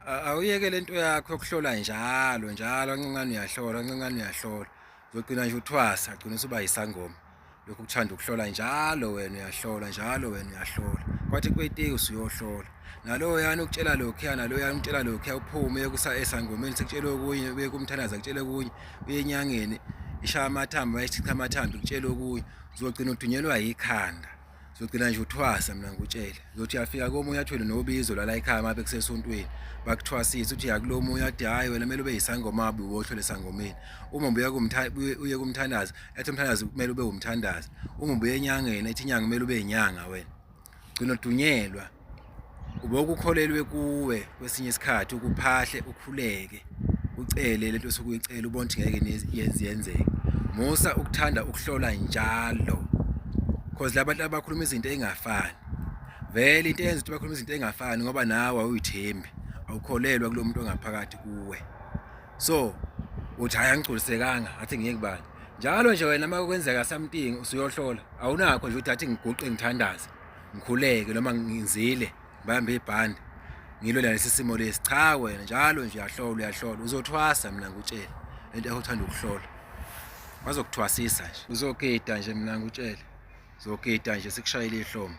Awuyeke lento yakho yokuhlola njalo njalo, kancane uyahlola, kancane uyahlola, uzogcina nje uthwasa, gcina usuba yisangoma. Lokhu kuthanda ukuhlola njalo, wena uyahlola njalo, wena uyahlola, kwathi kwetiki usuyohlola nalowo yani ukutshela lokhuya, nalowo yani ukutshela lokhuya, uphume uye kusa esangomeni sekutshela okunye, uye kumthandaza kutshela okunye, uye enyangeni ishaya amathambo, bayichitha amathambo, ikutshela okunye, uzogcina udunyelwa yikhanda, uzogcina nje uthwasa. Mina ngikutshele, uzothi uyafika komunye athwele nobizo lala ekhaya, uma bekusesontweni bakuthwasisa, uthi uya kulo munye athi hhayi wena kumele ube yisangoma, abe ubohlole esangomeni. Uma ubuya uye kumthandazi, ethi umthandazi kumele ube umthandazi. Uma ubuya enyangeni, ethi inyanga kumele ube inyanga. Wena gcina udunyelwa ubokukholelwe kuwe. Kwesinye isikhathi ukuphahle, ukhuleke, ucele lento osuke uyicela, ubone ukuthi ngeke yenze yenzeke. Musa ukuthanda ukuhlola njalo, cause labantu abakhuluma izinto engafani vele, into eyenza ukuthi bakhuluma izinto engafani ngoba nawe awuyithembi, awukholelwa kulo muntu ongaphakathi kuwe. So uthi hayi, angigculisekanga, athi ngiye kubani. Njalo nje wena uma kwenzeka something usuyohlola, awunakho nje ukuthi athi ngiguqe, ngithandaze, ngikhuleke noma ngizile, ngibambe ibhande, ngilwe nalesi simo lesi. Cha, wena njalo nje uyahlola, uyahlola, uzothwasa. Mina ngikutshele, lento yakho uthanda ukuhlola bazokuthwasisa nje, uzogida nje. Mina ngikutshele, uzogida nje, sikushayele ihlombe.